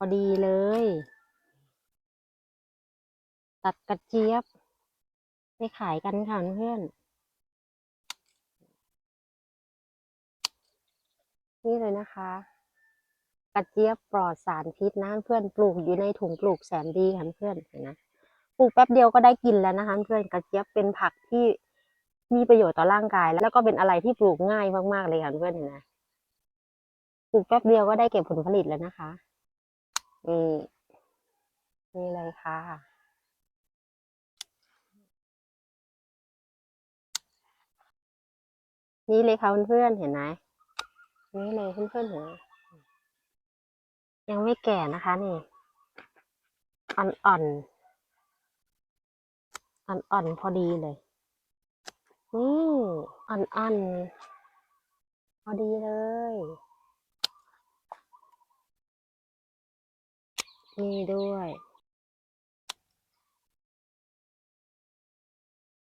ພໍດີເລີຍ ຕັດກະຈຽບໄປຂາຍກັນຄ່ະເພື່ອນໆ. ນີ້ເລີຍນະຄະ ກະຈຽບປອດສານພິດນະເພື່ອນໆ ປູກຢູ່ໃນຖົງປູກແສນດີຄ່ະເພື່ອນໆ ເຫັນນະ ປູກແປັບດຽວກໍໄດ້ກິນແລ້ວນະຄະເພື່ອນໆ. ກະຈຽບເປັນຜັກທີ່ມີປະໂຫຍດຕໍ່ຮ່າງກາຍ ແລ້ວກໍເປັນອະໄລທີ່ປູກງ່າຍມາກໆເລີຍຄ່ະເພື່ອນໆ ເຫັນນະ. ປູກແປັບດຽວກໍໄດ້ເກັບຜົນຜະລິດແລ້ວນະຄະ. ນີ້ ນີ້ເລີຍຄ່ະ ນີ້ເລີຍຄ່ະເພື່ອນໆ ເຫັນໄໝ? ນີ້ເລີຍເພື່ອນໆ ເຫັນໄໝ? ຍັງໄມ່ແກ່ນະຄະນີ້ ອ່ອນໆ ອ່ອນໆ ພໍດີເລີຍ ນີ້ ອ່ອນໆ ພໍດີເລີຍ ນີ້ດ້ວຍ